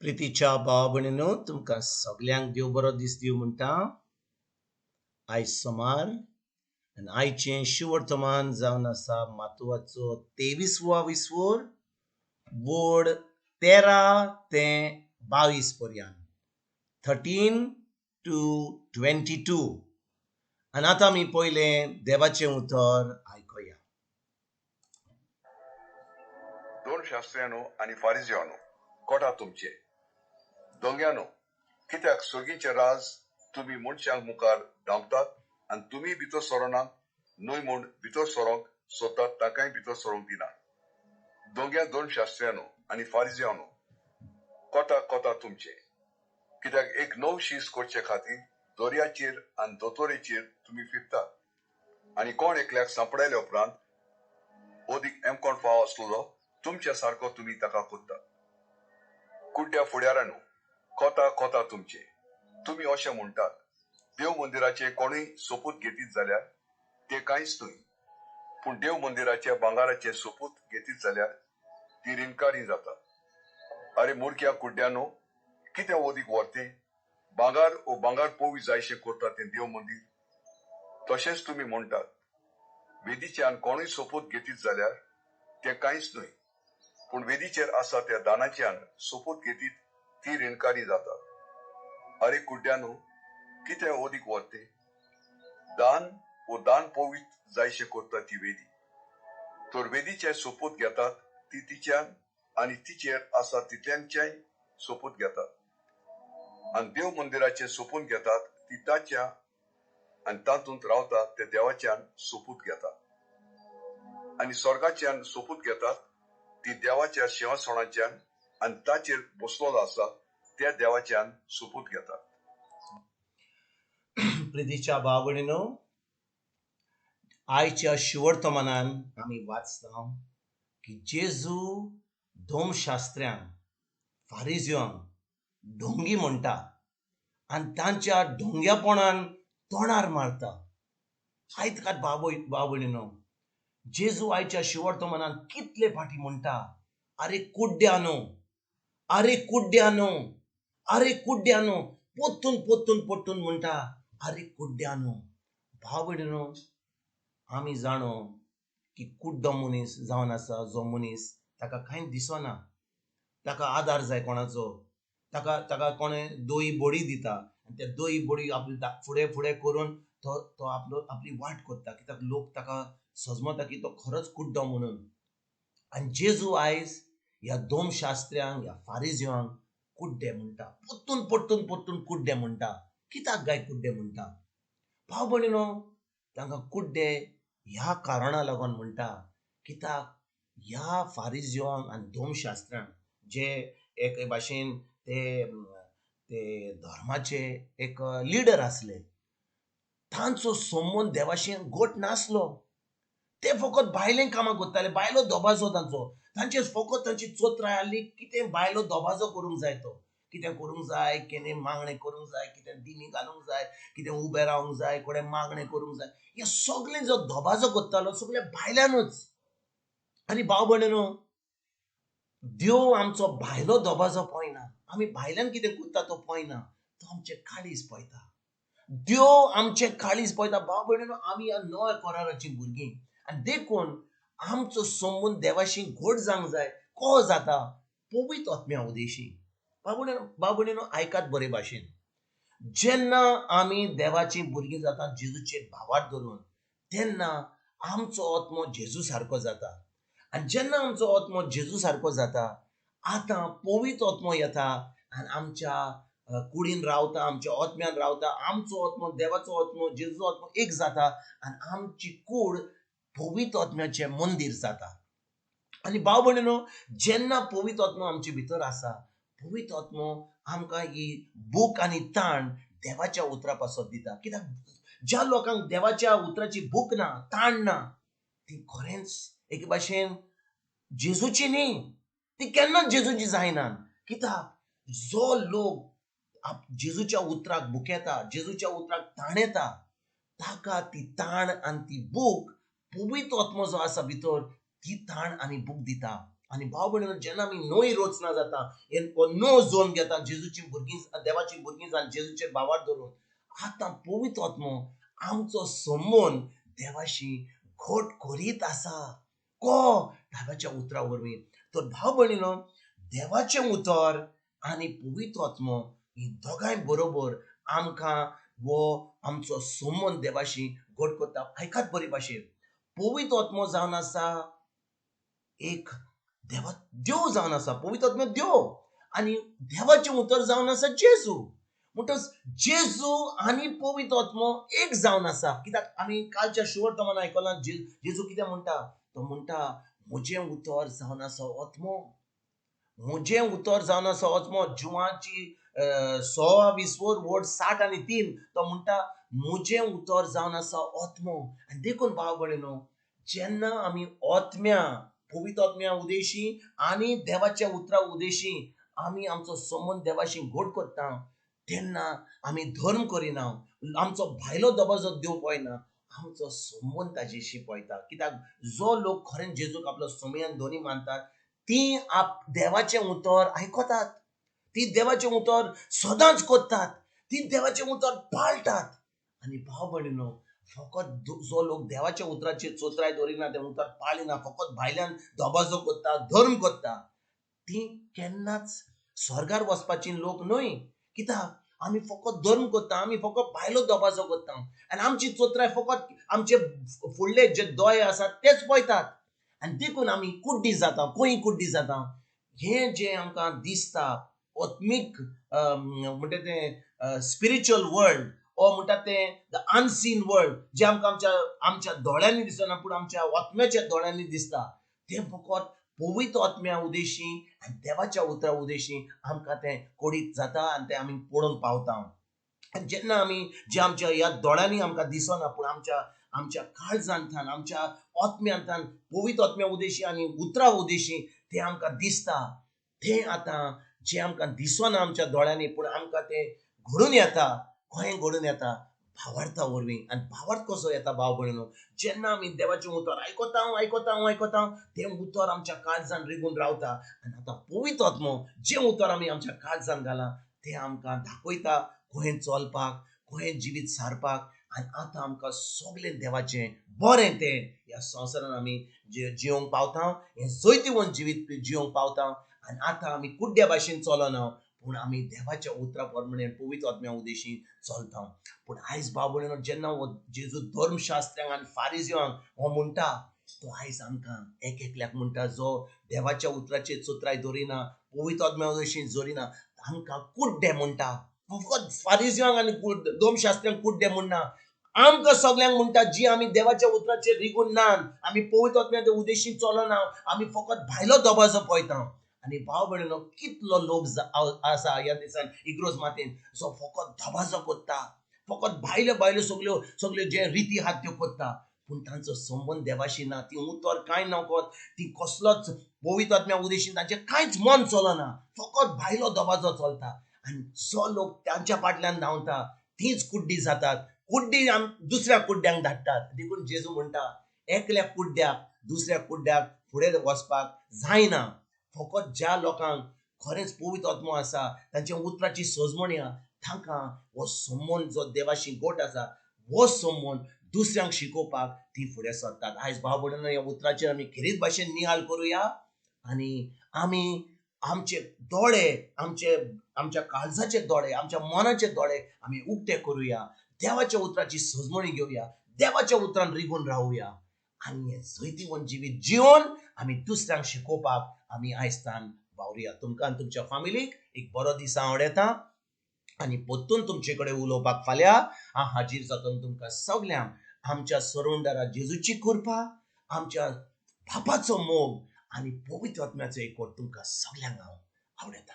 प्रितीच्या भाव भयणीनो, तुमकां सगल्यांक देव बरो दीस दिवं म्हणटा. आयज सोमार आनी आयचें शिवर्तमान जावन आसा मातुवाचो 23वो विस्वोर, बोर्ड 13 ते 22 पर्यंत, 13 to 22. आनी आतां आमी पयलें देवाचें उतर आयकुया. दोन शास्त्र्यानो आनी फारिजियानो, कोटा तुमचे दोंग्यानो, कित्याक सोगींचे राज तुमी मनशांक मुखार धांपतात आनी तुमी भितर सरोनात न्हय म्हूण भितर सरोंक सोदतात तांकांय भितर सरोंक दिनात. दोंग्या दोन शास्त्र्यानो आनी फारिजियानो, कोटा कोटा तुमचे, कित्याक एक नव शीस करचे खातीर दोरयाचेर आनी दोतोरेचेर तुमी फिरतात आनी कोण एकल्याक सांपडायल्या उपरांत ओदीक एमकोण फाव आसलेलो तुमच्या सारको तुमी ताका कोत्तात. कुड्ड्या फुड्यारानू, कोता कोता तुमचे, तुमी अशें म्हणटात, देव मंदिराचे कोणूय सोपूत घेतीत जाल्यार ते कांयच न्हय, पूण देव मंदिराचे भांगाराचे सोपूत घेतीत जाल्यार ती रिणकारी जाता. अरे मुरक्या कुड्ड्यानो, कितें ओदीक व्हरतें भांगार ओ भांगार पोवी जायशें करता तें देव मंदीर? तशेंच तुमी म्हणटात, वेदीच्यान कोणूय सोपूत घेतीत जाल्यार तें कांयच न्हय, पूण वेदीचेर आसा त्या दानाच्यान सोपूत घेतीत ती रिणकारी जाता. अरे कुड्ड्यानो, कितें ओदीक व्हरतें दान ओ दान पवित्र जायशें करता ती वेदी? तर वेदीचे सोपूत घेतात ती तिच्यान आनी तिचेर आसा तितल्यांच्याय सोपूत घेतात, आनी देव मंदिराचे सोपून घेतात ती ताच्या आनी तातूंत रावता ते देवाच्यान सोपूत घेतात, आनी स्वर्गाच्यान सोपूत घेतात ती देवाच्या शिंवासणाच्यान आनी ताचेर बसलोलो आसा त्या देवाच्यान सोपूत घेतात. प्रितीच्या भाव भयणीनो, आयच्या शिवर्तमानान आमी वाचता की जेजू धोमशास्त्र्यांक, फारिजियांक ढोंगी म्हणटा आनी तांच्या ढोंग्यापणान तोंडार मारता. आयकात भाव भयणीनो, जेजू आयच्या शिवर्तमानान कितले फाटी म्हणटा, अरे कुड्ड्यानो, अरे कुड्ड्यानो, अरे कुड्ड्यानो, पोत्तून पोत्तून पोत्तून म्हणटा, अरे कुड्ड्यानो. भाव भयणीनो, आमी जाणो की कुड्डो मनीस जावन आसा जो मनीस ताका कांय दिसना, ताका आदार जाय कोणाचो, ताका ताका कोणें दोई बडी दिता आनी त्या दोई बडी आपली फुडें फुडें करून तो तो आपलो आपली वाट करता, कित्याक लोक ताका सजमता की तो खरोच कुड्डो म्हणून. आनी जेजू आयज ह्या दोमशास्त्र्यांक, ह्या फारिजियांक कुड्डे म्हणटा, पोत्तून पोत्तून पोत्तून कुड्डे म्हणटा. कित्याक गाय कुड्डे म्हणटा? भाव भयणीनो, तांकां कुड्डे ह्या कारणा लागून म्हणटा, कित्याक ह्या फारिजियांक आनी दोमशास्त्र्यांक जे एक भाशेन ते ते धर्माचे एक लिडर आसले, तांचो संबंद देवाशी गोट नासलो. ते फकत भायलें कामां करताले, बायलो दबाजो तांचो, तांचे फकत तांची चोत्राय आहली कितें बायलो दबाजो करूंक जाय, तो कितें करूंक जाय, कितें मागणें करूंक जाय, कितें दिमी घालूंक जाय, कितें उबें रावंक जाय, कोणें मागणें करूंक जाय, हें सगळें जो दबाजो करतालो सगळें भायल्यानूच. आनी भाव भयणीनो, देव आमचो भायलो दबाजो पळयना, आमी भायल्यान कितें करता तो पळयना, तो आमचें काळीज पळयता. देव आमचें काळीज पळयता. भाव भयणीनो, आमी ह्या नव्या कराराचीं भुरगीं आनी देखून आमचो संबंद देवाशी घट जावंक जाय. को जाता पवित्र आत्म्या उदेशी. भाव भयणीनो, आयकात बरे भाशेन, जेन्ना आमी देवाचीं भुरगीं जाता जेजूचेर भावार्थ धरून, तेन्ना आमचो आत्मो जेजू सारको जाता. आनी जेन्ना आमचो आत्मो जेजू सारको जाता, आतां पवित्र आत्मो येता आनी आमच्या कुडीन रावता, आमच्या आत्म्यान रावता. आमचो आत्मो देवाचो आत्मो जेजूचो आत्मो एक जाता आनी आमची कूड पवित्र आत्म्याचें मंदीर जाता. आनी भाव भयणीनो, जेन्ना पवित्र आत्मो आमचे भितर आसा, पवित्र आत्मो आमकां ही भूक आनी ताण देवाच्या उतरा पासत दिता. कित्याक ज्या लोकांक देवाच्या उतराची भूक ना, ताण ना, ती खरेंच एके भाशेन जेजूची न्ही, ती केन्नाच जेजूची जायना. कित्याक जो लोक जेजूच्या उतराक भुकेता, जेजूच्या उतराक ताणेता, ताका ती ताण आनी ती भूक पवित्र आत्मो जो आसा भितर ती ताण आनी भूक दिता. आनी भाव भयणीनो, जेन्ना आमी नवी रचना जाता, हो नवो जल्म घेता, जेजूची भुरगीं, देवाची भुरगीं जावन जेजूचेर भावार्थ धरून आतां पवित्र आत्मो आमचो संबंद देवाशी घट करीत आसा को देवाच्या उतरा वरवीं. तर भाव भयणीनो, देवाचें उतर आनी पवित्र आत्मो ही दोगांय बरोबर आमकां वो आमचो संबंद देवाशी घट करता. आयकात बरे भाशेन, पवित्र आत्मो जावन आसा एक देवा देव जावन आसा, पवित्र आत्मो देव आनी देवाचें उतर जावन आसा जेजू. म्हणटच जेजू आनी पवित्र आत्मो एक जावन आसा. कित्याक आमी कालच्या शुवर्तमान आयकलां जेजू कितें म्हणटा, तो म्हणटा म्हजें उतर जावन आसा आत्मो, म्हजें उतर जावन आसा आत्मो. जुवाची 26 वड 60 आणि 3 तो म्हणटा म्हजें उतर जावन आसा आत्मो. आनी देखून भाव भयणीनो, जेन्ना आमी आत्म्या पवित्र आत्म्या उदेशी आनी देवाच्या उतरा उदेशी आमी आमचो संबंद देवाशी घट करता तेन्ना आमी धर्म करिना, आमचो भायलो दबाजो देव पळयना, आमचो संबंद ताजेशी पळयता. कित्याक जो लोक खरेंच जेजूक आपलो समयान दोनी मानतात ती आप देवाचें उतर आयकतात, ती देवाचें उतर सदांच करतात, ती देवाचें उतर पाळटात. आनी भाव भयणीनो, फकत जो लोक देवाच्या उतराचेर चोत्राय दवरिना, तें उतर पाळिना, फकत भायल्यान दबाजो करता, धर्म करता, ती केन्नाच स्वर्गार वचपाची लोक न्हय. कित्याक आमी फकत धर्म करता, आमी फकत भायलो दबाजो करता आनी आमची चोत्राय फकत आमचे फुडले जे दोळे आसात तेच पळयतात. आनी देखून आमी कुड्डी जाता. खंय कुड्डी जाता? हें जें आमकां दिसता आत्मीक म्हणटा तें स्पिरिच्युअल वर्ल्ड ओ म्हणटा तें the unseen world, जें आमकां आमच्या आमच्या दोळ्यांनी दिसना पूण आमच्या आत्म्याच्या दोळ्यांनी दिसता, तें फकत पवित्र आत्म्या उदेशी आनी देवाच्या उतरा उदेशी आमकां तें कोडीत जाता आनी तें आमी पळोवंक पावता. आनी जेन्ना आमी जें आमच्या ह्या दोळ्यांनी आमकां दिसना पूण आमच्या आमच्या काळजांतल्यान, आमच्या आत्म्यांतल्यान पवित्र आत्म्या उदेशी आनी उतरा उदेशी तें आमकां दिसता, तें आतां जें आमकां दिसना आमच्या दोळ्यांनी पूण आमकां तें घडून येता. खंय घडून येता? भावार्था वरवीं. आनी भावार्थ कसो येता भाव भयणीनो? जेन्ना आमी देवाचें उतर आयकता आयकता आयकता तें उतर आमच्या काळजान रिगून रावता आनी आतां पवित्र आत्मो जें उतर आमी आमच्या काळजान घालां तें आमकां दाखयता खंय चलपाक, खंय जिवीत सारपाक. आनी आतां आमकां सगळें देवाचें बरें तें ह्या संवसारान आमी जियोंक पावता, हें जैतिवंत जिवीत जियोंक पावता. आनी आतां आमी कुड्ड्या भाशेन चलना पूण आमी देवाच्या उतरा प्रमाणे पवित्र आत्म्या उदेशी चलता. पूण आयज भाव भयणीनो, जेन्ना हो जेजू धर्मशास्त्र्यांक आनी फारिजियांक हो म्हणटा, तो आयज आमकां एक एकल्याक म्हणटा, जो देवाच्या उतराचेर चोत्राय दवरिना, पवित्र आत्म्या उदेशी जोरिना, आमकां कुड्डे म्हणटा. फकत फारिजियांक आनी धर्मशास्त्र्यांक कुड्डे म्हणना, आमकां सगल्यांक म्हणटा जी आमी देवाच्या उतराचेर रिगून ना, आमी पवित्र आत्म्याच्या उदेशी चलना, आमी फकत भायलो दबाजो पळयता. आनी भाव भयणीनो, कितलो लोक आसा ह्या दिसान इग्रोज मातेन जो फकत दबाजो करता, फकत भायल्यो भायल्यो सगल्यो सगल्यो जे रिती आहात त्यो करता, पूण तांचो संबंद देवाशी ना. ती उतर कांय नकत, ती कसलोच पवित्र आत्म्या उदेशीन तांचें कांयच मन चलना, फकत भायलो दबाजो चलता. आनी जो लोक तांच्या फाटल्यान धांवता तीच कुड्डी जातात, कुड्डी दुसऱ्या कुड्ड्यांक धाडटात. देखून जेजू म्हणटा एकल्या कुड्ड्याक दुसऱ्या कुड्ड्याक फुडें वचपाक जायना. फकत ज्या लोकांक खरेंच पवित्र आत्मो आसा, तांच्या उतराची सजमणी आहा, तांकां हो संबंद जो देवाशी गोट आसा हो संबंद दुसऱ्यांक शिकोवपाक ती फुडें सरतात. आयज भाव भयणीनो, ह्या उतराचेर आमी खेरीत भाशेन नियाळ करुया आनी आमी आमचे दोळे, आमचे आमच्या काळजाचे दोळे, आमच्या मनाचे दोळे आमी उक्ते करुया, देवाच्या उतराची सजमणी घेवया, देवाच्या उतरान रिगून रावया आनी हें जैतिवंत जिवीत जिवन आमी दुसऱ्यांक शिकोवपाक आमी आयज वावरुया. तुमकां आनी तुमच्या फामिलीक एक बरो दीस हांव आवडयता आनी परतून तुमचे कडेन उलोवपाक फाल्यां हांव हाजीर जातलो. तुमकां सगल्यांक आमच्या सरोंडरा जेजूची कृपा, आमच्या बापाचो मोग आनी पवित्र आत्म्याचो एकवट तुमकां सगल्यांक हांव आवडयता.